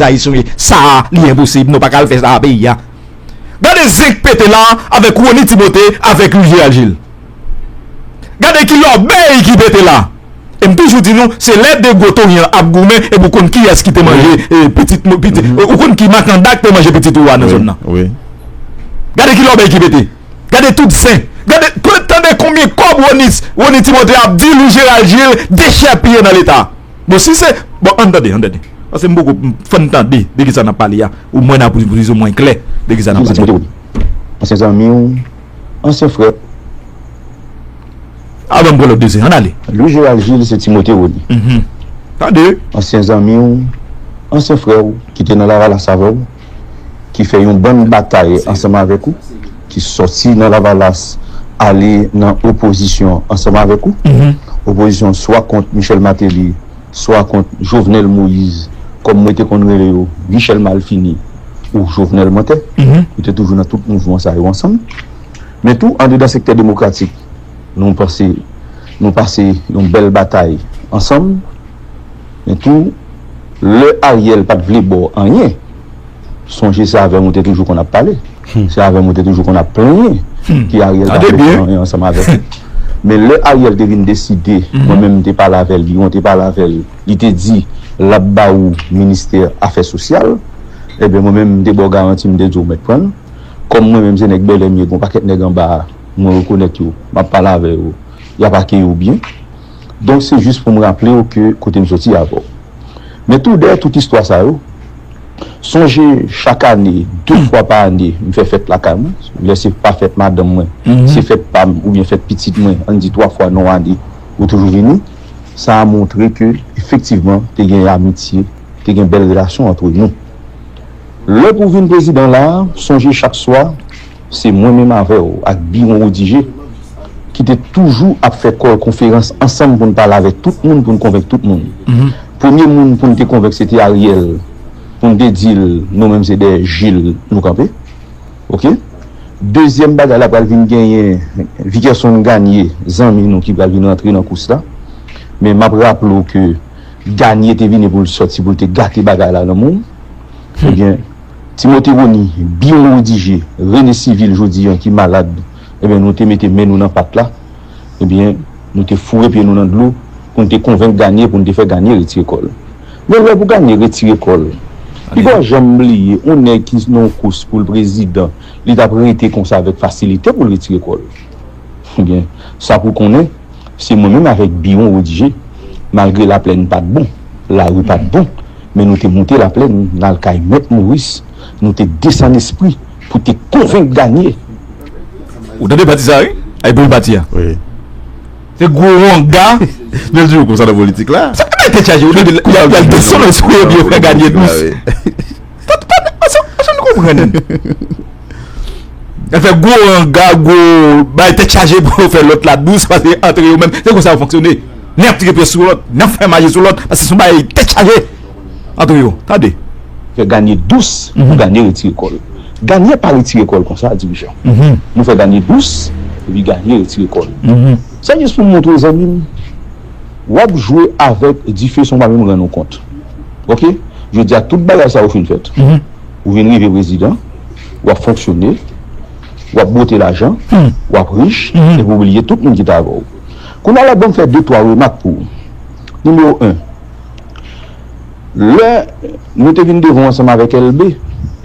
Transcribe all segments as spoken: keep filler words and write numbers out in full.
Ayisyen, sa a, li enposib, nou pa ka al fè sa a peyi a. Gade zen k pete la avèk Rony Timothé, avèk Louis Gérald Gilles. Gade ki lòbèy ki pete la. E m toujou di nou, se lè de gwo tonyan ap goumen, epi w konn kiyès ki te manje, e, pitit, pitit, ou konn ki makanda ki te manje pitit ou a nan zòn nan. Gade ki lòbèy ki pete. Gade tout zen. Gade, tande konbyen kòb Rony, Rony Timothé ap di Louis Gérald Gilles dechèpiye nan Leta. Bon, si se, bon, ann tande, ann tande. Paske m poko, fò n tande de kisa n ap pale a. Omwen n a plizoumwen klè de kisa n ap pale. Ansyen zanmi w, ansyen frè w. A, ban m pran lòt de zen, ann ale. Louis Gérald Gilles se Timothé Rony. Tande. Ansyen zanmi w, ansyen frè w ki te nan Lavalas avè w, ki fè yon bann batay ansanm avèk ou, ki sòti nan Lavalas, ale nan opozisyon ansanm avèk ou. Opozisyon swa kont Michel Martelly, swa kont Jovenel Moïse, kòm mwen te konn rele yo, Michel Malfini ou Jovenel Mantè. Nou te toujou nan tout mouvman sa yo ansanm. Men tou, andedan sektè demokratik, nou pase, nou pase yon bèl batay ansanm. Men tou, lè Ariel pa t vle ba w anyen, sonje se avè m ou te toujou konn ap pale. Se avè m ou te toujou konn ap plenyen ki Ariel pa vle fè anyen ansanm avèk ou. Men lè Ariel te vin deside, mwen menm m te pale avè l, Biwon te pale avè l, li te di l ap ba ou ministè afè sosyal, ebyen mwen menm m te ba w garanti, m te di w mèt pran l. Kòm mwen menm se nèg bèlè m ye, gen yon pakèt nèg anba a, mwen rekonèt yo, m ap pale avè yo, y ap akeyi w byen. Donk se jis pou m raple w ke kote m soti avè w. Men tou dèyè tout istwa sa yo, sonje chak ane, de fwa pa ane, m fè fèt lakay mwen. Lè se pa fèt madanm mwen, se fèt pa m oubyen fèt pitit mwen, ann di twa fwa nan ane, ou toujou vini. Sa a montre ke efektivman te gen amitye, te gen bèl relasyon antre nou. Lè pou vin prezidan la, sonje chak swa, se mwen menm avè w ak Biwon Rodije ki te toujou ap fè kò konferans ansanm pou n pale avèk tout moun, pou n konvenk tout moun. Premye moun pou n te konvenk se te Ariel, pou n te di l nou menm se dèyè Gilles nou kanpe. Oke? Dezyèm bagay la pral vin genyen Vikerson Gagné, zanmi nou ki pral vin rantre nan kous la. Men m ap raple w ke Gagné te vini pou l sòti, pou l te gate bagay la nan men w. Ebyen, Timothé Rony, Biwon Rodije, René Civil jodi a ki malad, ebyen, nou te mete men nou nan pat la. Ebyen, nou te foure pye nou nan dlo pou n te konvenk Gagné, pou n te fè Gagné retire kò l. Men lè pou Gagné retire kò l, li pa janm bliye, yon nèg ki nan yon kous pou l prezidan, li t ap rete konsa avèk fasilite pou l retire kò l. Ebyen, sa pou konnen, se mwen menm avèk Biwon Rodije, malgre Laplèn pa t bon, lari pa t bon, men nou te monte Laplèn, n al kay Mèt Moris, nou te desann espri pou te konvenk Gagné. Ou tande pati sa, wi? Ay, pou pati a. Wi. Se gwo wanga. Men di w konsa nan politik la. Sa ki bay tèt chaje, ou tande y ap, y ap desann espri yo byen fè Gagné dous. Èske, èske nou konprann? Yo fè gwo wanga, gwo bay tèt chaje pou yo fè lòt la dous, paske antre yo menm, se konsa yo fonksyone. N ap tire pye sou lòt, n ap fè maji sou lòt, paske se yon bagay tèt chaje antre yo. Tande. Fè Gagné dous pou Gagné retire kò l. Gagné pa retire kò l konsa, dirijan. Nou fè Gagné dous, epi Gagné retire kò l. Se jis pou m montre w, zanmi m, w ap jwe avèk dife san w pa menm rann ou kont. Oke? Jodi a, tout bagay sa yo fin fèt. Ou vin rive prezidan, w ap fonksyone, w ap bwote lajan, w ap rich, epi w bliye tout moun ki t avè w. Kounye a la, ban m fè de, twa remak pou ou. Nimewo en, lè nou te vin devan w ansanm avèk L B,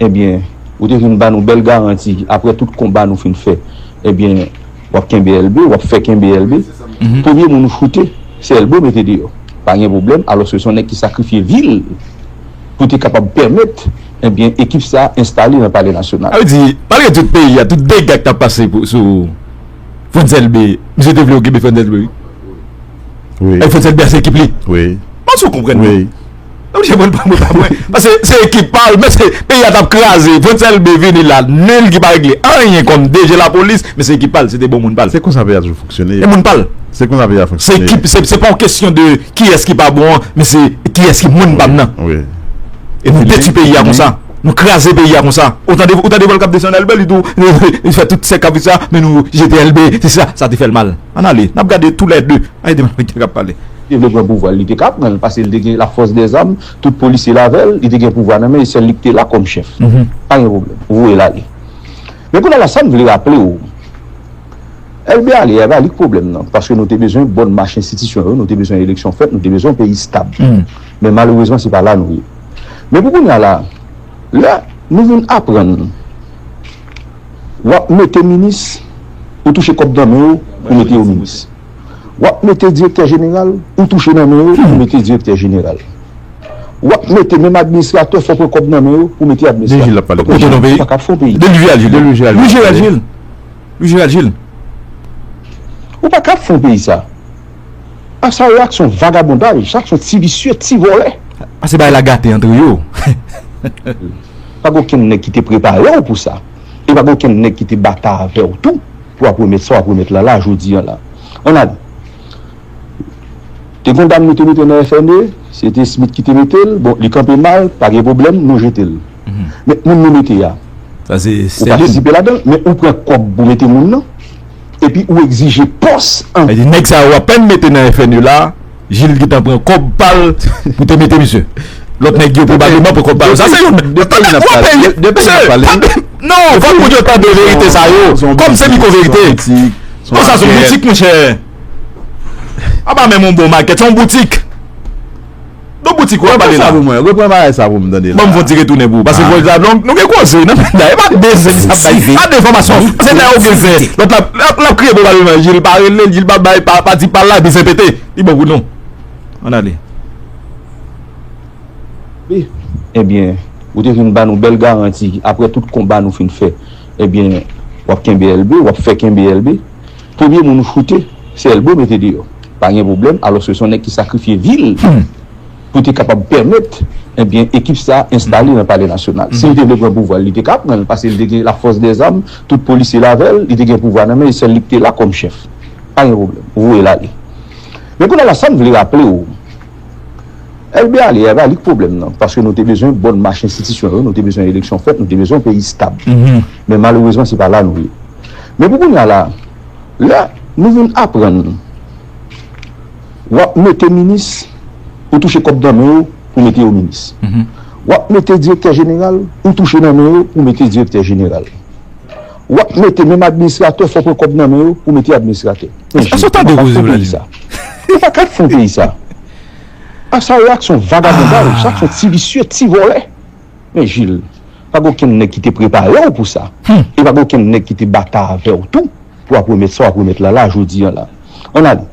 ebyen, ou te vin ba nou bèl garanti, apre tout konba nou fin fè, ebyen, w ap kenbe L B, w ap fè kenbe L B. Premye moun ou choute, se L B ou mete deyò. Pa gen pwoblèm, alòske se yon nèg ki sakrifye vi l pou te kapab pèmèt, ebyen, ekip sa a enstale nan Palè Nasyonal. Sa vle di, malgre tout peyi a, tout dega k t ap pase pou, sou Frantz Elbé, misye te vle okipe Frantz Elbé, wi. Wi. E Frantz Elbé a se ekip li. Wi. Bon, si w konprann, wi. Oblije mwen pa mwen, pa mwen. Paske se ekip pa l, men se peyi a t ap kraze. Frantz Elbé vini la, nil ki pa regle anyen kòm D G lapolis, men se ekip pa l, se te bon moun pa l. Se konsa peyi a toujou fonksyone. E moun pa l. Se konsa peyi a fonksyone. Se ekip, se, se pa yon kesyon de kiyès ki pa bon an, men se kiyès ki moun pa m nan. Wi. E nou detwi peyi a konsa. Nou kraze peyi a konsa. Ou tande, ou tande vòl k ap desann Elbé, li tou, li fè tout sèk k ap vin sa, men nou jete Elbé, se sa, sa te fè l mal. Ann ale, n ap gade toulède. Ay, de moun k ap pale. te vle pran pouvwa, li te ka pran l, paske li te gen lafòs dèzam, tout polisye l avè l, li te gen pouvwa nan men, e sèl li ki te la kòm chèf. Pa gen pwoblèm, ou voye l ale. Men kounye a la, sa m vle raple w, L B ale a, e pa li k pwoblèm nan, paske nou te bezwen bòn mach enstitisyon yo, nou te bezwen eleksyon fèt, nou te bezwen yon peyi stab. Men malerezman, se pa la nou ye. Men pou kounye a la, lè nou vin aprann, w ap mete minis, ou touche kòb nan men yo, ou mete yo minis. W ap mete direktè jeneral, ou touche nan men yo, ou mete direktè jeneral. W ap mete menm administratè, fò w pran kòb nan men yo pou mete administratè. Jil ap pale. Ou pa ka ap fè yon peyi. De Louis Gérald Gilles. De Louis Gérald Gilles. Louis Gérald Gilles. Ou pa ka ap fè yon peyi sa. A sa yo ak se yon vagabondaj, sa ak se yon ti visye, ti vòlè. Pase bagay la gate antre yo. Pa gen okenn nèg ki te prepare w pou sa. E pa gen okenn nèg ki te batay avè w tou pou w ap remèt sa w ap remèt la, la, jodi a la. Ann ale. Te gen yon dam nou te mete nan F N E, se te Smith ki te mete l. Bon, li kanpe mal, pa gen pwoblèm, nou jete l. Men moun nou mete a, ou patisipe ladan l, men ou pran kòb pou mete moun nan, epi ou egzije pòs an. Sa vle di, nèg sa yo w apèn mete nan F N E la, Jil gentan pran kòb pa l pou te mete misye. Lòt nèg yo pwobableman pran kòb pa yo. Sa se yon... De peyi n ap pale. De peyi n ap pale. Non, fòk moun yo tande verite sa yo. Kòm se piko verite. Non, sa se yon boutik, monchè. A pa menm yon bon makèt, se yon boutik. Yon boutik w ap pale la. Repran bagay sa pou mwen, repran bagay sa pou m tande la. Ban m fè yon ti retounen pou ou. Paske fò sa, donk, nou gen koze nan pèda. E pa de se sa bay. Pa de enfòmasyon. Se nan yo gen fè. Lòt la, l ap, l ap kriye pwobableman, Jil pa rele l, Jil pa bay, pa, pa di pa l la, epi se pete. Li bon pou nou. Ann ale. Wi. Ebyen, ou te vin ba nou bèl garanti, apre tout konba nou fin fè, ebyen, w ap kenbe L B, w ap fè kenbe L B. Premye moun ou choute, se L B ou mete deyò. Pa gen pwoblèm, alòske se yon nèg ki sakrifye vi l pou te kapab pèmèt, ebyen, ekip sa a enstale nan Palè Nasyonal. Si li te vle pran pouvwa l, li te ka pran l, paske li te gen lafòs dèzam, tout polisye l avè l, li te gen pouvwa nan men, e sèl li ki te la kòm chèf. Pa gen pwoblèm, ou voye l ale. Men kounye a la, sa m vle raple w, L B ale a, e pa li k pwoblèm nan, paske nou te bezwen bòn mach enstitisyon yo, nou te bezwen eleksyon fèt, nou te bezwen yon peyi stab. Men malerezman, se pa la nou ye. Men pou kounye a la, lè nou vin aprann, w ap mete minis, ou touche kòb nan men yo pou mete yo minis. W ap mete direktè jeneral, ou touche nan men yo pou mete direktè jeneral. W ap mete menm administratè, fò w pran kòb nan men yo pou mete administratè. Men Jil, ou pa ka ap fè yon peyi sa. Ou pa ka ap fè yon peyi sa. A sa yo ak se yon vagabondaj, sa ak se yon ti visye, ti vòlè. Men Jil, pa gen okenn nèg ki te prepare w pou sa. E pa gen okenn nèg ki te batay avè w tou pou w ap remèt sa w ap remèt la, la, jodi a la. Ann ale.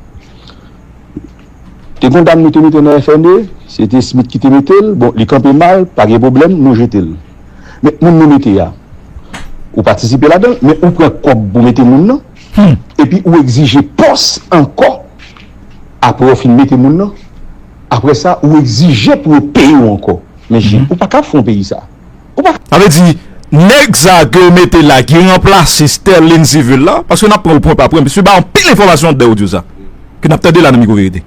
Te gen yon dam nou te mete nan F N E, se te Smith ki te mete l. Bon, li kanpe mal, pa gen pwoblèm, nou jete l. Men moun nou mete a, ou patisipe ladan l, men ou pran kòb pou mete moun nan, epi ou egzije pòs ankò. Apre w fin mete moun nan, apre sa, ou egzije pou yo peye w ankò. Men Jil, ou pa ka ap fè yon peyi sa. Ou pa... Sa vle di, nèg sa ke yo mete la, ki ranplase Sterline Civil la, paske n ap pran w pwen pa pwen, misye bay anpil enfòmasyon anndan yo di w sa, ke n ap tande la nan Mikwo Verite.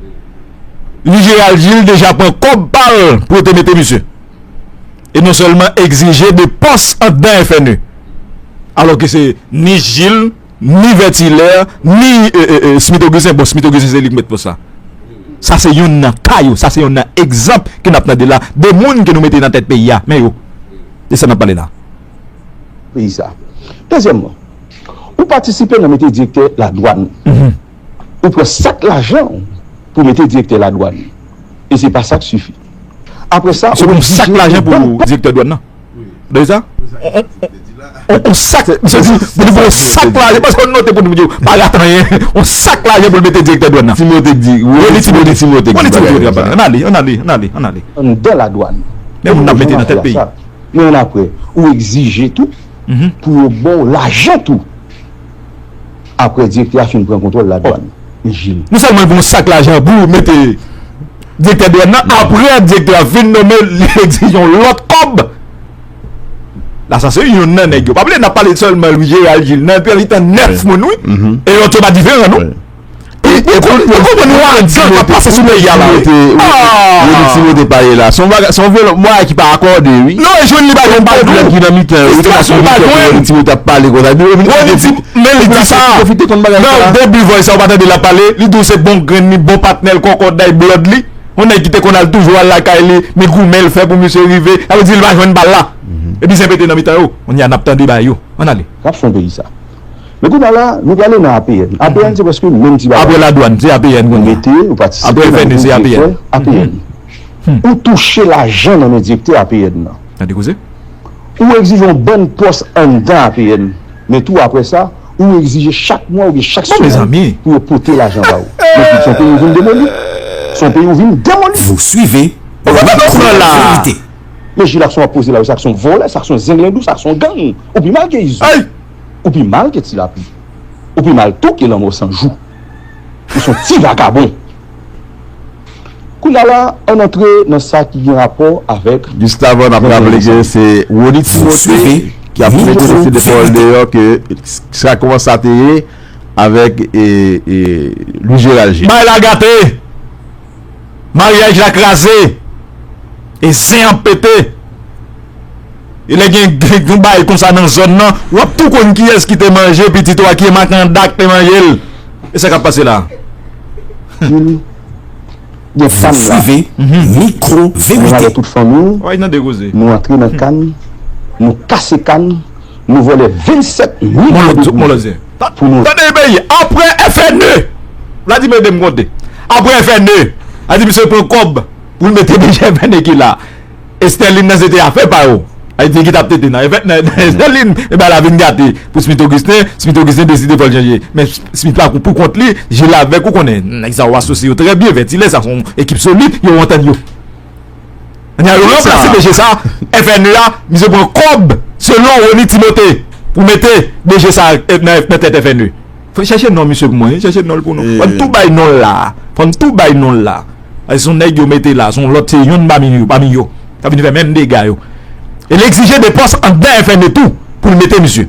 Louis Gérald Gilles deja pran kòb pa l pou yo te mete misye. E non sèlman egzije de pòs anndan F N E. Alòske se ni Gilles, ni Vertilaire, ni, e, e, e, Smith Augustin. Bon, Smith Augustin se li k mèt pòs la. Sa se youn nan ka yo, sa se youn nan egzanp ke n ap tande la, de moun ke nou mete nan tèt peyi a, men yo. De sa n ap pale la. Peyi sa. Dezyèmman, ou patisipe nan mete direktè ladwàn. Ou pran sak lajan w pou mete direktè ladwàn. E se pa sa k sifi. Apre sa, ou egzije yon bann kòb. Direktè dwàn nan. Ou tande sa? On, on, on, on sak, misye di, misye di, on sak lajan, paske yon note pou nou di, pa rat anyen, on sak lajan pou l mete direktè dwàn nan. Timote k di, Rony Timote, Timote k di bagay sa. Ann ale, ann ale, ann ale, ann ale. Anndan ladwàn. Men moun n ap mete nan tèt peyi. Men ann apre, ou egzije tou, pou yo ba w lajan tou. Apre direktè a fin pran kontwòl ladwàn, Jil. Non sèlman l pran yon sak lajan pou mete direktè dwàn nan, apre direktè a fin nonmen, li egzije yon lòt kòb. La, sa se youn nan nèg yo. Pa bliye, n ap pale sèlman Louis Gérald Gilles. Nan Pèlitan, nèf moun, wi. E lòt yo pa diferan, non. Wi. Ou konprann, ou konprann ouragan k ap pase sou peyi a la, wi. Rony Timote pale la. Se yon bagay, se yon vyolans, mwen ki pa akòde, wi. Non, e jwenn li pa jwenn pa jwenn. Pwoblèm ki nan mitan yo, wi, ki nan mitan yo, Rony Timote ap pale konsa. Rony Timote, men li di sa. Nan debut voice sa, ou pa tande l ap pale, li di w se bon grenn li, bon patnè l, kòkòday blood li. Yon nèg ki te konn al toujou al lakay li, men goumen l fè pou misye rive, sa vle di li pa jwenn bal la. Epi se pete nan mitan yo. Kounye a n ap tande bagay yo. Ann ale. N ap fè yon peyi sa. Men kounye a la, nou prale nan A P N. A P N se prèske menm ti bagay. Apre ladwàn, se A P N kounye a. Ou mete, ou patisipe nan direktè A P N. Ou touche lajan nan men direktè A P N nan. Tande koze. Ou egzije yon bann pòs anndan A P N. Men tou apre sa, ou egzije chak mwa oubyen chak semèn pou yo pote lajan ba ou. Men se yon peyi ou vin demoli. Se yon peyi ou vin demoli. Vous suivez. Mezanmi, sa k pase la? Men Jil, ak sa w ap poze la, sa k se yon vòlè, sa k se yon zenglendou, sa k se yon gang. Ou pi mal ke Izo. Ou pi mal ke Ti Lapli. Ou pi mal tou ke Lanmò San Jou. Ou se yon ti vagabon. Kounye a la, ann antre nan sa ki gen rapò avèk... Jis avan, n ap raple ke se Rony Timote ki ap mete sou de pawòl deyò ke sa kòman sa te ye avèk, e, e, Louis Gérald Gilles. Bay la gate! Maryaj la kraze! E zen ap pete! E lè gen, gen, gen bagay konsa nan zòn nan, w ap tou konn kiyès ki te manje pitit ou a, ki makanda k te manje l. E sa k ap pase la? Gen kann la. Mikwo Verite. Mwen avèk tout fanmi w, nou antre nan kann, nou kase kann, nou vòlè vennsèt milyon de goud pou nou. Tande peyi, apre F N E, Vladimir ede m konte. Apre F N E, a di misye pran kòb pou l mete deje F N E ki la. Estèlin nan se te afè pa yo. Ayiti ki t ap tete nan, nan, nan Estèlin, e ba la vin gate pou Smith Augustin, Smith Augustin deside fò l chanje. Men Smith la pou kont li, Jil avèk ou konnen, nèg sa yo asosye yo trè byen, Vètilè, sa se yon ekip solid, yo antann yo. Kounye a yo ranplase deje sa, F N E a, misye pran kòb, selon Rony Timote, pou mete deje sa, e, nan, nan tèt F N E. Fò chèche non misye pou mwen, wi, chèche non l pou nou. Fò n tou bay non l la. Fò n tou bay non l la. Se yon nèg yo mete la, se yon lòt, se youn pami yo, pami yo. K ap vin fè menm dega yo. E l egzije de pòs anndan F N E tou pou l mete misye.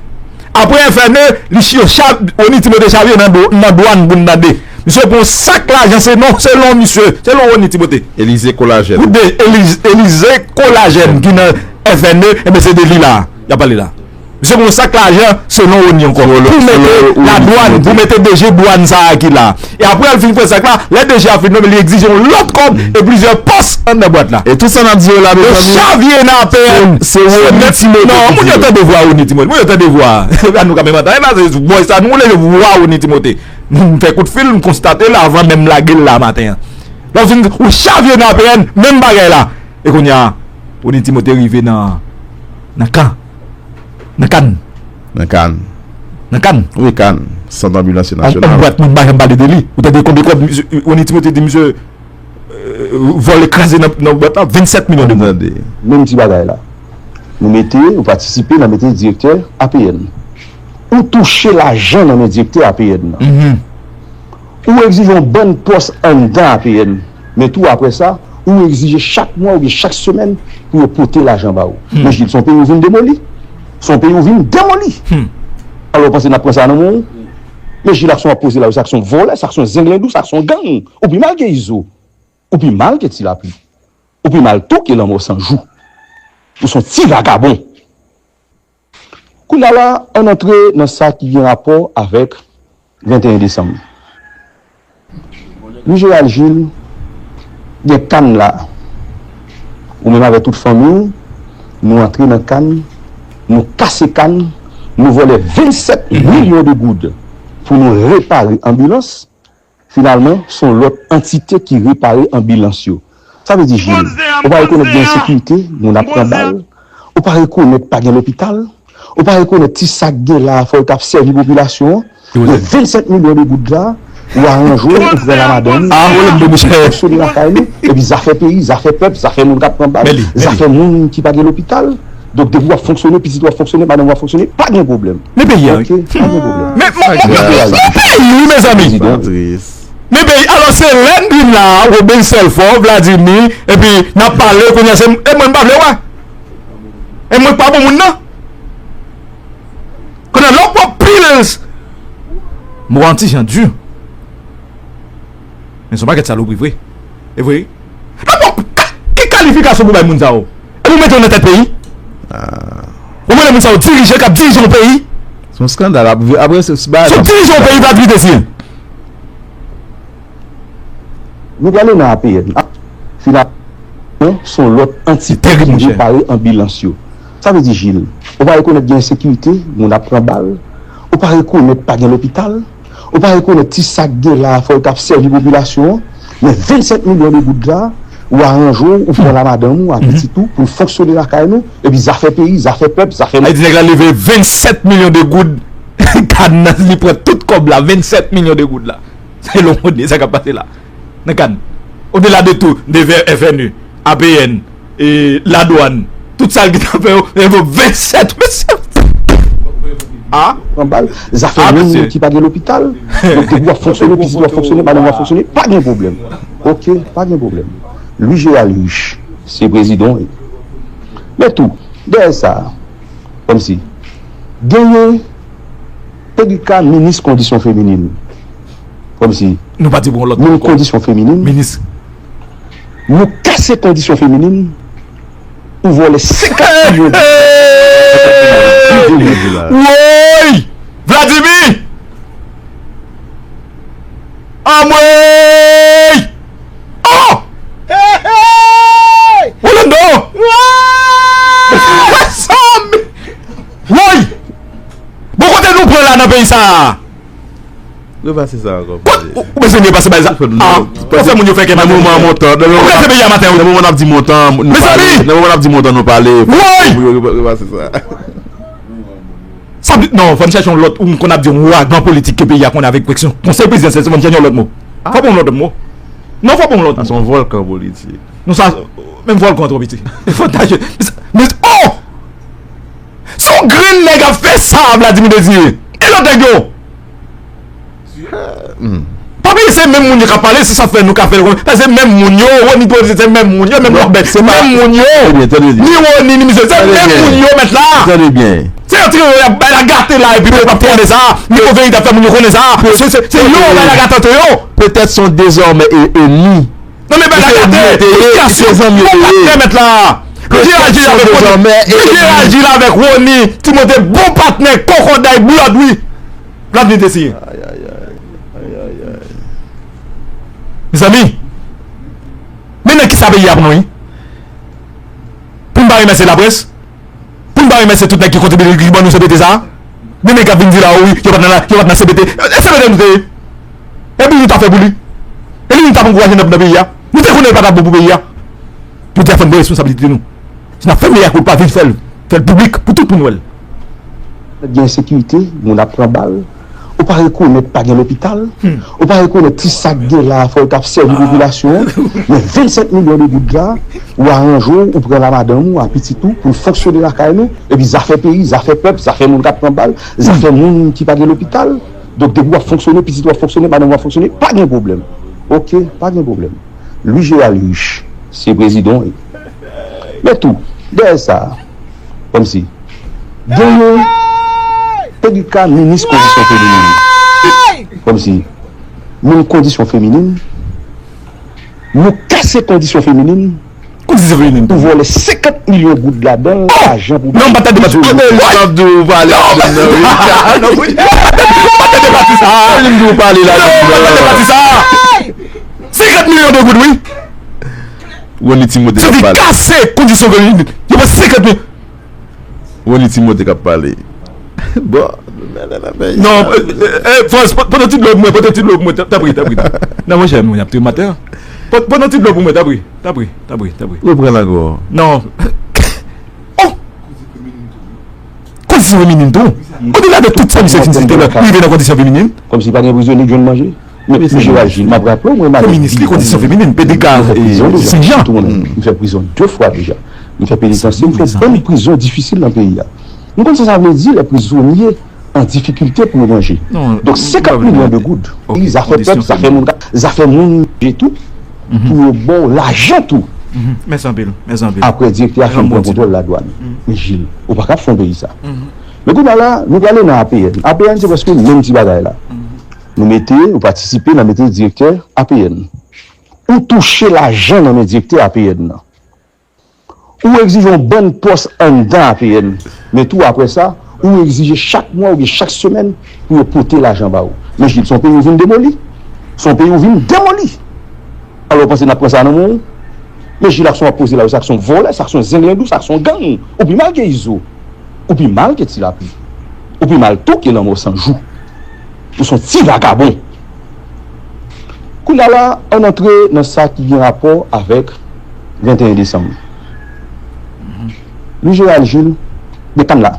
Apre F N E, li ch-, yo cha-, Rony Timote chavire nan dwa-, nan dwàn pou n tande. Misye pran yon sak lajan, se non, selon misye, selon Rony Timote. Elize Kolajèn. Pou de Elize, Elize Kolajèn ki nan F N E, enben se de li la, y ap pale la. Misye pran yon sak lajan, selon Rony ankò. Pou mete ladwàn, pou mete deje dwàn sa a ki la. E apre l fin pran sak la, lè deje a fin nonmen, li egzije yon lòt kòb e plizyè pòs anndan bwat la. E tout sa n ap di yo la, mezanmi, yo chavire nan A P N. Se Rony Timote. Non, moun yo tande vwa Rony Timote. Moun yo tande vwa. Ann nou kanpe mantan. E pa se vwa sa, nou leve vwa Rony Timote. M fè kout fil, m konstate l avan menm lage l la maten an. Lè w fin, ou chavire nan A P N, menm bagay la. E kounye a, Rony Timote rive nan, nan kan. Nan Kann. Nan Kann. Nan Kann. Wi, Kann. Sant Anbilans Nasyonal. Yon bwat moun pa janm pale de li. Ou tande konbyen kòb misye, Rony Timote di misye, e, vòlè kraze nan, nan bwat la? Vennsèt milyon de goud. Menm ti bagay la. Nou mete, ou patisipe nan mete direktè A P N. Ou touche lajan nan men direktè A P N nan. Ou egzije yon bann pòs anndan A P N. Men tou apre sa, ou egzije chak mwa oubyen chak semèn pou yo pote lajan ba ou. Men Jil, se yon peyi ou vin demoli. Se yon peyi ou vin demoli. Alò, ou panse n ap pran sa nan men w? Men Jil, ak sa w ap poze la, sa k se yon vòlè, sa k se yon zenglendou, sa k se yon gang. Ou pi mal ke Izo. Ou pi mal ke Ti Lapli. Ou pi mal tou ke Lanmò San Jou. Ou se yon ti vagabon. Kounye a la, ann antre nan sa ki gen rapò avèk venteyen desanm. Louis Gérald Gilles, gen kann la. Ou menm avèk tout fanmi w, nou antre nan kann, nou kase kann, nou vòlè vennsèt milyon de goud pou nou repare anbilans. Finalman, se yon lòt antite ki repare anbilans yo. Sa vle di, Jil, ou pa rekonèt gen ensekirite, moun ap pran bal, ou pa rekonèt pa gen lopital, ou pa rekonèt ti sa k gen la a, fò l t ap sèvi popilasyon an. Men vennsèt milyon de goud la, ou aranje w, ou pran la madanm ou, ou fonksyone lakay nou, epi zafè peyi, zafè pèp, zafè moun k ap pran bal, zafè moun ki pa gen lopital. Donk, depi w ap fonksyone, pitit ou ap fonksyone, madanm ou ap fonksyone, pa gen pwoblèm. Men peyi a, wi. Ok, pa gen pwoblèm. Men, men, men, men peyi, wi, mezanmi. Men peyi, alò, se lè n vin la, Robin Sèlfò, Vladimir, epi n ap pale, kounye a, se, e mwen, m pa vle wè. E mwen k pa bon moun nan. Kounye a, lè w pran pil, m wè yon ti jan di. Men se yon pakèt salopri vre. E vre wi. Non, bon, ka- ki kalifikasyon pou bay moun sa yo? Epi ou mete yo nan tèt peyi? Ou mete moun sa yo dirije, k ap dirije yon peyi? Se yon skandal. Apre, se ba Se dirije yon peyi, Vladimir Désir. Nou prale nan A P N. Finalman, se yon lòt antite ki vin pare anbilans yo. Sa vle di, Jil, ou pa rekonèt gen ensekirite, moun ap pran bal, ou pa rekonèt pa gen lopital, ou pa rekonèt ti sa k gen la, fò yo t ap sèvi popilasyon an, men vennsèt milyon de goud la, ou aranje w, ou pran la madanm ou, a pitit ou, pou n fonksyone lakay nou, epi zafè peyi, zafè pèp, zafè Ayiti, nèg la leve vennsèt milyon de goud, kad nan, li pran tout kòb la, vennsèt milyon de goud la. Se lon de sa k ap pase la. Nan kad. Odela de tou, de F N U, A P N, e ladwàn, tout sa l gentan fè yo, e yo vennsèt, mesye. A? Pran bal, zafè moun ki pa gen lopital. Donk, depi w ap fonksyone, pitit w ap fonksyone, madanm w ap fonksyone, pa gen pwoblèm. Oke, pa gen pwoblèm. Louis Gérald Riche, se prezidan w ye. Men tou, dèyè sa, kòmsi, genyen Pedrika, minis kondisyon feminin. Kòmsi, nou pa di pou yon lòt moun kondisyon feminin. Minis. Nou kase kondisyon feminin, ou vòlè senkant milyon de. Woy! Vladimir! Anmwey! Oh! Hey, hey! Rolando! Woy! Bon, kote nou pran la nan peyi sa a? Repase sa ankò. Ou bezwen repase bagay sa? Ou fè moun yo fè kè maten. Nan moman montan, nan moman ap di montan, nou pale. Nan moman ap di montan, nou pale. Repase sa. Sa vle, non, fò n chèche yon lòt, ou konn ap di yon ouragan politik ke peyi a konnen avèk presyon Konsèy Prezidansyèl, se fò n chèche yon lòt mo. Fò n yon lòt mo. Non, fò n yon lòt mo. Sa se yon vòlkan politik. Non, sa, menm vòlkan twò piti. Fò n tache. Men, men, oh! Se yon grenn nèg ap fè sa a, Vladimir Désiré. E lòt nèg yo? Pa bliye se menm moun yo k ap pale, se sa k fè nou ka fè l konn. Paske se menm moun yo, Rony Paul se menm moun yo, menm Lòbèt se menm moun yo. Ni Rony, ni misye, se menm moun yo mèt la. Se yo tire yo, y ap bay la gate la, epi yo p ap konnen sa. Micro Vérité ap fè moun yo konnen sa. Se, se, se yo bay la gate ant yo. Petèt se yon dezòmè e, e ni. Non, men bay la gate. Petèt se zanmi yo te ye. Bon patnè mèt la. Li te aji avèk Rony. Li te aji la avèk Rony. Timote bon patnè, kòkòday, blòd, wi. Vladimir Désiré. Mezanmi, men nan kisa peyi a pran, wi? Pou n pa remèsye laprès? Pou n pa remèsye tout nèg ki kontribye, ki ban nou C P T sa a? Gen nèg k ap vin di la, wi, yo pa t nan la, yo pa t nan C P T. E C P T nou te ye. Epi nou ta fè pou li. E li nou t ap ankouraje nan, nan peyi a. Nou te konnen li pa t ap bon pou peyi a. Jodi a fò n pran responsabilite nou. Si n ap fè bagay pou l pa vin fè l, fè l piblik pou tout moun wè l. Gen ensekirite, moun ap pran bal. Ou pa rekonèt pa gen lopital. Ou pa rekonèt ti sa k gen la, fò yo t ap sèvi popilasyon an. Men vennsèt milyon de goud la, ou aranje w, ou pran la madanm ou, a pitit ou, pou n fonksyone lakay nou. Epi zafè peyi, zafè pèp, zafè moun k ap pran bal, zafè moun ki pa gen lopital. Donk, depi w ap fonksyone, pitit w ap fonksyone, madanm w ap fonksyone, pa gen pwoblèm. Oke, pa gen pwoblèm. Louis Gérald Riche, se prezidan w ye. Men tou, dèyè sa, kòmsi, genyen Pedrika, minis kondisyon feminin. Kòmsi, moun kondisyon feminin, nou kase kondisyon feminin, Kondisyon feminin tou. Ou vòlè senkant milyon goud ladan l, lajan pou non, m pa tande pati sa. Anbeli m ap di w pale ladan nan, wi. Non, wi. M pa tande pati sa. Anbeli m di w pale ladan nan. Non, m pa tande pati sa. Senkant milyon de goud, wi. Rony Timote k ap pale. Kase kondisyon feminin. Yo pran senkant milyon. Rony Timote k ap pale. Bon, non, eh, eh, eh, Frans, pot, pot yon ti dlo pou mwen, pot yon ti dlo pou mwen, tanpri, tanpri. Non, monchè, moun ap touye maten an. Pot, pot yon ti dlo pou mwen, tanpri, tanpri, tanpri, tanpri. Reprann ankò. Non. Oh! Kondisyon feminin tou. Odela de tout sa misye fin site la, rive nan kondisyon feminin. Kòmsi pa gen prizonye k jwenn manje. Men, Michel Agil, m ap raple w, mwen, m ale minis li, kondisyon feminin, P D K, e, Sen Jan. M fè prizon de fwa deja. M fè penitansye, m fè bann prizon difisil nan peyi a. Nou konn sa sa vle di, lè prizonye an difikilte pou yo manje. Donk, senkant milyon de goud. Wi, zafè pèp, zafè moun, zafè moun manje tou, pou yo ba w lajan tou. Mèsi anpil, mèsi anpil. Apre direktè a fin pran kontwòl ladwàn. Men Jil, ou pa ka fè yon peyi sa. Men kounye a la, nou prale nan A P N. A P N se prèske menm ti bagay la. Nou mete, ou patisipe nan mete direktè A P N. ou touche lajan nan men direktè A P N nan. Ou egzije yon bann pòs anndan A P N. Men tou apre sa, ou egzije chak mwa oubyen chak semèn pou yo pote lajan ba ou. Men Jil, se yon peyi ou vin demoli. Se yon peyi ou vin demoli. Alò, ou panse n ap pran sa nan men w? Men Jil, ak sa w ap poze la, sa k se yon vòlè, sa k se yon zenglendou, sa k se yon gang. Ou pi mal ke Izo. Ou pi mal ke Ti Lapli. Ou pi mal tou ke Lanmò San Jou. Ou se yon ti vagabon. Kounye a la, ann antre nan sa ki gen rapò avèk venteyen desanm. Louis Gérald Gilles, men kann la.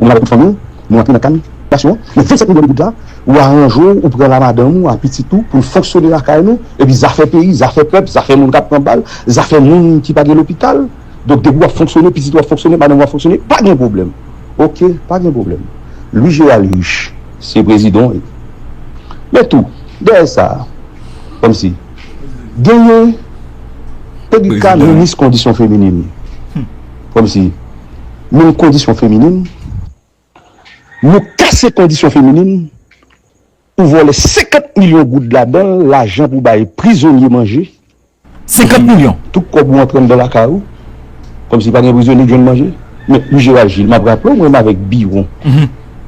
Ou menm avèk tout fanmi w, nou antre nan kann nasyon an. Men vennsèt milyon de goud la, ou aranje w, ou pran la madanm ou, a pitit ou, pou n fonksyone lakay nou, epi zafè peyi, zafè pèp, zafè moun k ap pran bal, zafè moun ki pa gen lopital. Donk, depi w ap fonksyone, pitit ou ap fonksyone, madanm ou ap fonksyone, pa gen pwoblèm. Oke, pa gen pwoblèm. Louis Gérald Riche, se prezidan w ye. Men tou, dèyè sa, kòmsi, genyen Edika, minis kondisyon feminin. Kòmsi, menm kondisyon feminin, nou kase kondisyon feminin, ou vòlè senkant milyon goud ladan l, lajan pou bay prizonye manje. Senkant milyon? Tout kòb ou antre anndan lakay ou, kòmsi pa gen prizonye k jwenn manje. Men, Louis Gérald Gilles, m ap raple w, mwen menm avèk Biwon,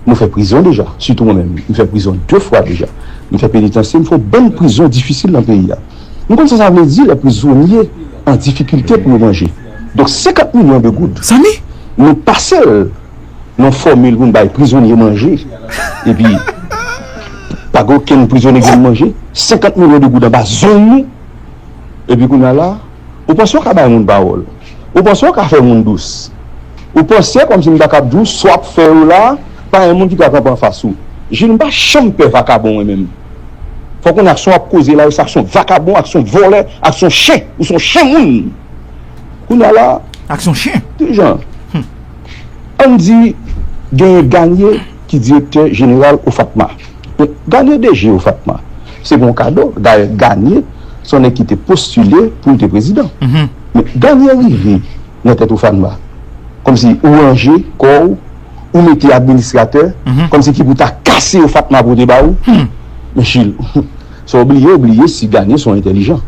nou fè prizon deja, sitou mwen menm. M fè prizon de fwa deja. M fè penitansye, m fè yon bann prizon difisil nan peyi a. M konn sa sa vle di, lè prizonye an difikilte pou yo manje. Donk, senkant milyon de goud, nou pase l nan fòmil pou n bay prizonye manje. Epi, pa gen okenn prizonye ki jwenn manje. Senkant milyon de goud anba zong nou. Epi kounye a la, ou panse w ka bay moun pawòl. Ou panse w ka fè moun dous. Ou panse kòmsi m ta kab di w sa w ap fè yo la, pa gen moun ki pral kanpe anfas ou. Jil, m pa janm pè vakabon mwen menm. Fò w konnen ak sa w ap koze la yo, se ak sa w vakabon, ak sa w vòlè, ak sa w chen. Ou se yon chen moun. Kounye a la, ak sa w chen. Dirijan, ann di genyen Ganye ki direktè jeneral OFATMA. Ganye D G OFATMA. Se pa yon kado. Dayè, Ganye se yon nèg ki te postile pou l te prezidan. Men Ganye rive nan tèt OFATMA. Kòmsi ou ranje kò w, ou mete administratè, kòmsi ki pou ta kase OFATMA pou te ba ou. Men Jil, sa w bliye, ou bliye si Ganye se yon entèlijan.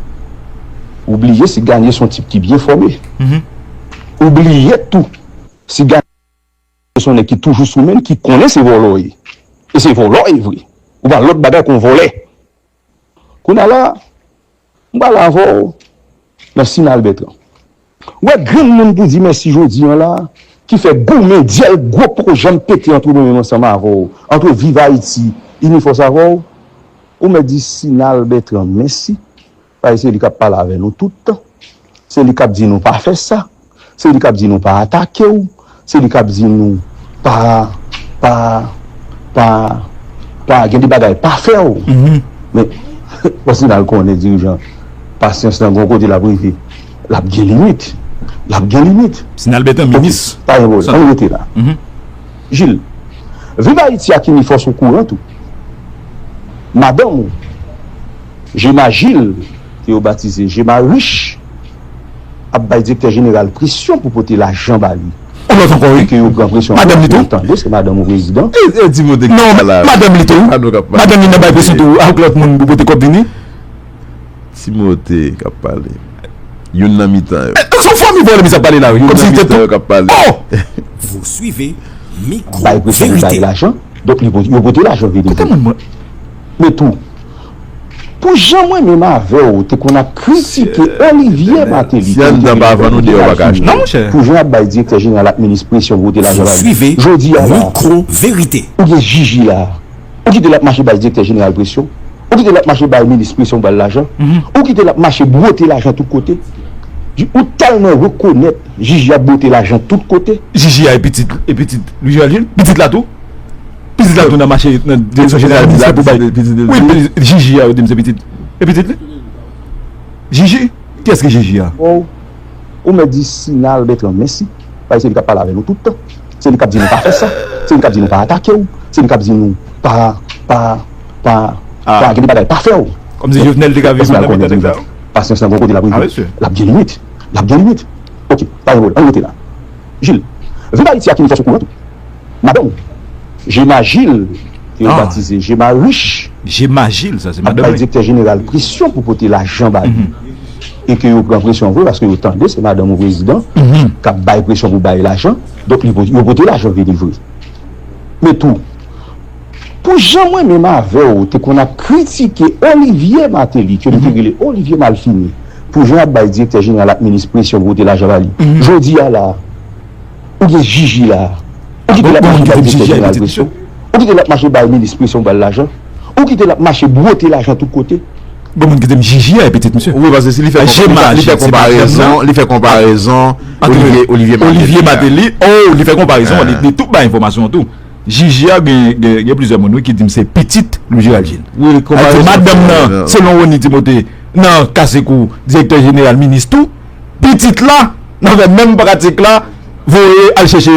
Ou bliye si Ganye se yon tip ki byen fòme. Ou bliye tou si Ganye se yon nèg ki toujou sou men l, ki konnen se vòlò w ye. E se vòlò w ye vre. Ou pa lòt bagay kon vòlè. Kounye a la, m pale avè w nan Sinal Bètran. Ou wè grenn moun pou di mèsi jodi a la, ki fè goumen dyèl gwo pwojè m pete antre mwen menm ansanm avè w, antre Viv Ayiti, Inifòs avè w, ou mèt di Sinal Bètran mèsi. Paske se li k ap pale avè nou tout tan. Se li k ap di nou pa fè sa. Se li k ap di nou pa atake w. Se li k ap di nou pa, pa, pa, pa, gen de bagay pa fè w. Men, paske n al konnen dirijan, pasyans lan gon kote l ap rive. L ap gen limit. L ap gen limit. Sinal Bètran, minis. Pa gen pwoblèm. Ann rete la. Jil, Viv Ayiti ak Inifòs okouran tou. Madanm ou, Jema Jil, ke yo batize Jema Rich, ap bay direktè jeneral presyon pou pote lajan ba li. Yon lòt ankò, wi. Ke yo pran presyon. Madanm li tou? Tande, se madanm ou prezidan. E, e Timote ki pale la. Non, madanm li tou. Madanm li nan bay presyon tou ak lòt moun pou pote kòb vini. Timote k ap pale. Youn nan mitan yo. E, se yon fanmi vòlè misye ap pale la, wi. Kòmsi li te tou. Youn nan mitan yo k ap pale. Oh! Vous suivez Micro Vérité. Bay presyon pou bay lajan. Donk, li po-, yo pote lajan vini. Kote moun mwen? Men tou, pou jan mwen menm avè w te konn ap kritike Olivier Martelly, si anndan pa vann ou, deyò pa ka achte. Non, monchè. Pou jan y ap bay direktè jeneral ak minis presyon pou pote lajan ba li. Jodi a la, Micro Vérité. Ou gen Jiji la. Ou kite l ap mache bay direktè jeneral presyon. Ou kite l ap mache bay minis presyon pou ba l lajan. Ou kite l ap mache bwote lajan tout kote. Ou tèlman rekonèt Jiji ap bwote lajan tout kote. Jiji a e pitit, e pitit Louis Gérald Gilles, pitit la tou. Pitit la tou nan mache nan direksyon jeneral ministè pou bay. Wi, Jiji a, yo di m se pitit. E pitit li? Jiji? Kiyès ki Jiji a? Ou mèt di Sinal Bètran mèsi. Paske se li k ap pale avè nou tout tan. Se li k ap di nou pa fè sa. Se li k ap di nou pa atake w. Se li k ap di nou pa, pa, pa, pa, gen de bagay pa fè w. Kòmsi Jovenel te ka viv nan mitan nèg sa yo. Pasyans lan gon kote l ap rive. L ap gen limit. L ap gen limit. Oke, pa gen pwoblèm. Ann rete la. Jil, Viv Ayiti ak Inifòs okouran tou. Madanm, Jema Jil, ke yo batize Jema Rich, Jemma Gilles, sa se madanm li. Ap bay direktè jeneral presyon pou pote lajan ba li. E ke yo pran presyon vre, paske yo tande se madanm yon prezidan k ap bay presyon pou bay lajan. Donk, li po- yo pote lajan vini vre. Men tou, pou jan mwen menm avè w te konn ap kritike Olivier Martelly, ke nou te rele Olivier Malfini, pou jan ap bay direktè jeneral ak minis presyon pou pote lajan ba li. Jodi a la, ou gen Jiji la. Ou kite l ap mache bay direktè jeneral presyon. Ou kite l ap mache bay minis presyon pou bay lajan. Ou kite l ap mache bwote lajan tout kote. Bon, moun ki te m Jiji a, pitit misye. Wi, paske si li fè, li fè konparezon, li fè konparezon Olivier, Olivier Martelly. Oh, li fè konparezon, li, li tout bay enfòmasyon tou. Jiji a gen, gen, gen plizyè moun, wi, ki di m se pitit Louis Gérald Gilles. Wi, madanm nan, selon Rony Timothé, nan Kasekou, direktè jeneral minis tou, pitit la, nan fè menm pratik la, voye al chèche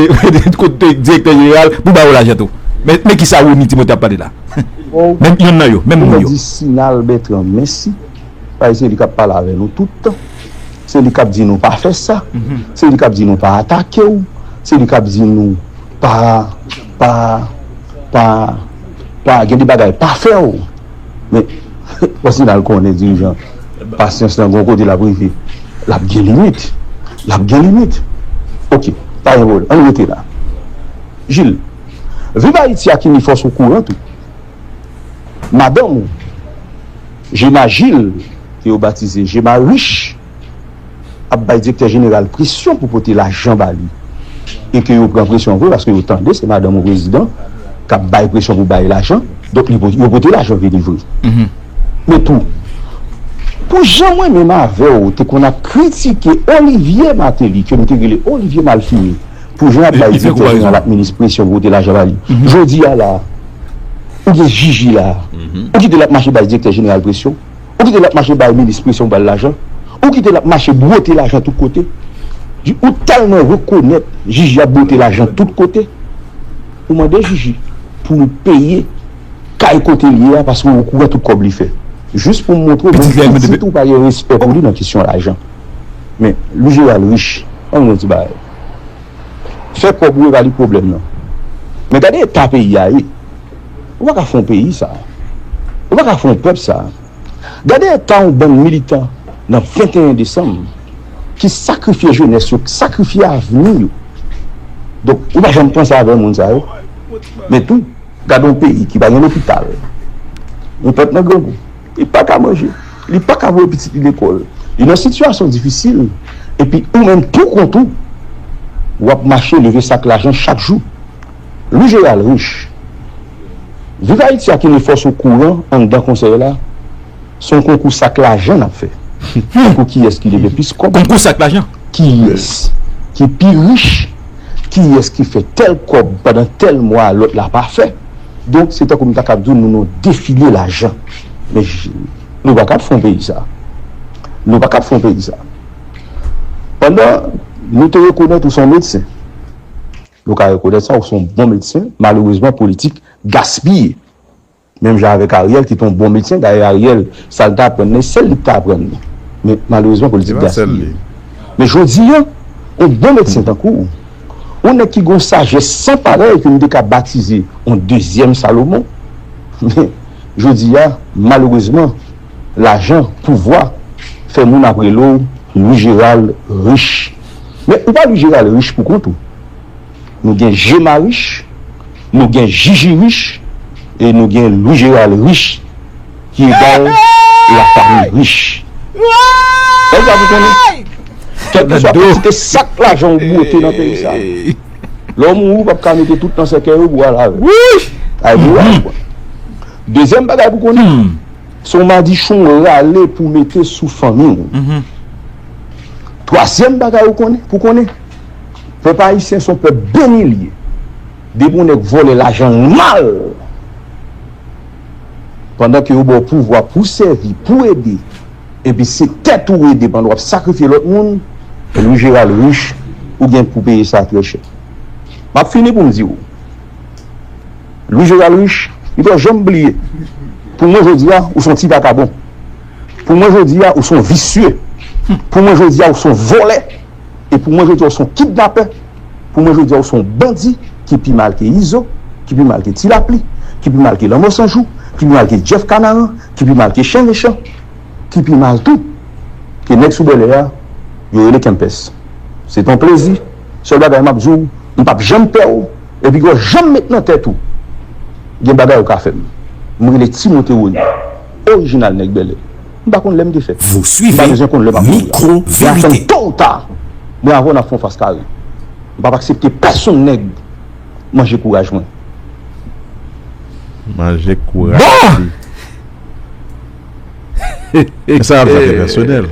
kote direktè jeneral pou ba yo lajan tou. Men, men kisa Rony Timothé ap pale la? Menm yonn nan yo, menm moun yo. Di Sinal Bertrand, mèsi. Paske se li k ap pale avè nou tout tan. Se li k ap di nou pa fè sa. Se li k ap di nou pa atake w. Se li k ap di nou pa, pa, pa, pa, gen de bagay pa fè w. Men, Fòsinal konnen dirijan pasyans lan gon kote l ap rive. L ap gen limit. L ap gen limit. Ok, pa gen pwoblèm. Ann rete la. Jil, Viv Ayiti ak Inifòs okouran tou. Madanm ou, Jema Jil, ke yo batize Jema Rich, ap bay direktè jeneral presyon pou pote lajan ba li. E ke yo pran presyon vre, paske yo tande se madanm yon prezidan k ap bay presyon pou bay lajan. Donk, li po- yo pote lajan vini vre. Men tou, pou jan mwen menm avè w te konn ap kritike Olivier Martelly, ke m te rele Olivier Malfini, pou jan ap bay direktè jeneral ak minis presyon pou pote lajan ba li. Jodi a la, ou gen Jiji la. Ou kite l ap mache bay direktè jeneral presyon. Ou kite l ap mache bay minis presyon pou bay lajan. Ou kite l ap mache bwote lajan tout kote. Ou tèlman rekonèt Jiji ap bwote lajan tout kote. Ou mande Jiji pou l peye kay kote l ye a, paske ou okouran tout kòb li fè. Jis pou m montre w, menm pitit ou pa gen respè pou li nan kesyon lajan. Men, Louis Gérald Rich, ann yon ti bagay. Fè kòb ou e pa li pwoblèm nan. Men gade eta peyi a ye. Ou pa ka fè yon peyi sa. Ou pa ka fè yon pèp sa. Gade eta yon bann militan nan venteyen desanm ki sakrifye jenès yo, ki sakrifye avni yo. Donk, ou pa janm panse avè moun sa yo. Men tou, gade yon peyi ki pa gen lopital. Yon pèp nan grangou. Li pa ka manje. Li pa ka voye pitit li lekòl. Li nan sitiyasyon difisil. Epi ou menm pou kont ou, w ap mache leve sak lajan chak jou. Louis Gérald Rich, Viv Ayiti ak Inifòs okouran anndan konsèy la, se yon konkou sak lajan n ap fè. Konkou kiyès ki leve plis kòb. Konkou sak lajan. Kiyès ki pi rich, kiyès ki fè tèl kòb pandan tèl mwa lòt la pa fè. Donk, se tankou m ta kab di w nou nan defile lajan. Men j- nou pa kab fè yon peyi sa. Nou pa kab fè yon peyi sa. Pandan nou te rekonèt ou se yon medsen, nou ka rekonèt sa, ou se yon bon medsen, malerezman, politik gaspiye. Menm jan avèk Ariel, ki te yon bon medsen, dayè Ariel, sa l t aprann li, sèl li k t aprann li. Men malerezman, politik gaspiye. Men jodi a, yon bon medsen tankou ou, yon nèg ki gon sajès san parèy ke m te ka batize yon dezyèm Salomon, men jodi a, malerezman, lajan, pouvwa, fè moun ap rele w Louis Gérald Rich. Men ou pa Louis Gérald Rich pou kont ou. Nou gen Jema Rich, nou gen Jiji Rich, e nou gen Louis Gérald Rich, ki egal la famille Rich. Sa w pa pou konnen? Kèlkeswa kantite sak lajan ou bwote nan peyi sa, lè w mouri, w p ap ka mete tout nan sèkèy ou pou w al avè l. Ay pou w al. Dezyèm bagay pou konnen, se yon madichon w rale pou w mete sou fanmi w. Twazyèm bagay ou konnen, pou konnen, pèp ayisyen se yon pèp beni l ye. Depi yon nèg vòlè lajan l mal, pandan ke yo ba w pouvwa pou w sèvi, pou w ede, epi se tèt ou w ede pandan w ap sakrifye lòt moun, Louis Gérald Rich, ou gen pou peye sa trè chè. M ap fini pou m di w, Louis Gérald Rich, li pa janm bliye. Pou mwen jodi a, ou se yon ti vakabon. Pou mwen jodi a, ou se yon visye. Pou mwen jodi a, ou se yon vòlè. E pou mwen jodi a, ou se yon kidnapè. Pou mwen jodi a, ou se yon bandi ki pi mal ke Izo, ki pi mal ke Ti Lapli, ki pi mal ke Lanmò San Jou, Ki pi mal ke Jeff Canaran, ki pi mal ke Chen Mechan, ki pi mal tou ke nèg sou bèlè a, yo rele Kempès. Se t on plezi. Sèl bagay m ap di w, m p ap janm pè w, epi gwo janm met nan tèt ou gen bagay ou ka fè m. M rele Timote Rony, orijinal nèg bèlè. M pa konn lè m te fèt. M pa bezwen konn lè m ap mouri. M ap tann to ou ta, mwen avè w n ap fè yon fas kare. M p ap aksepte pèsonn nèg manje kouraj mwen. Manje kouraj li. Men sa ap zafè pèsonèl.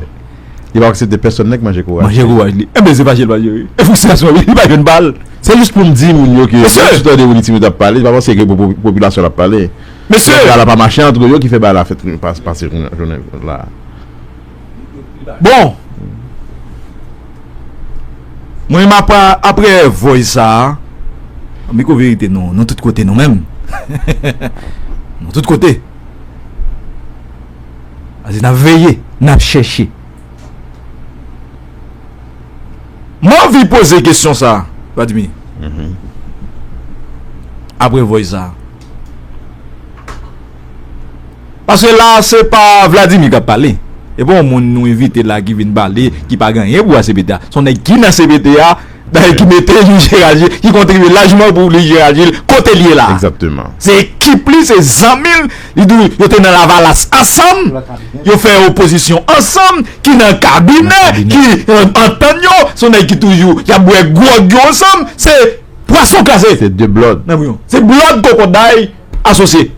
Li pa aksepte pèsonn nèg manje kouraj. Manje kouraj li. Enben se fache l pa jere. E fristrasyon li, li pa jwenn bal. Se jis pou m di moun yo ke lè sou tande Willy Timote ap pale, li pa panse ke pou popilasyon l ap pale. Mesye! Bagay la pa mache antre yo ki fè bagay la fèt pase jounen la. Bon. Mwen menm apre, apre voice sa a, mi ko verite non, nou tout kote nou menm. Nou tout kote. Ase n ap veye, n ap chèche. Mwen anvi poze kesyon sa, Vladimir. Apre voice sa. Paske la se pa Vladimir k ap pale. E pa yon moun nou envite la ki vin pale, ki pa gen anyen pou wè C P T a. Se yon nèg ki nan C P T a, dayè ki mete Louis Gérard Gilles, ki kontribye lajman pou Louis Gérard Gilles kote l ye la. Egzakteman. Se ekip li, se zanmi l, li di w yo te nan Lavalas ansanm, yo fè opozisyon ansanm, ki nan kabinè, ki antann yo, se yon nèg ki toujou y ap bwè gwòg yo ansanm, se pwason kraze. Se de blòd. Se blòd kokoday asosye.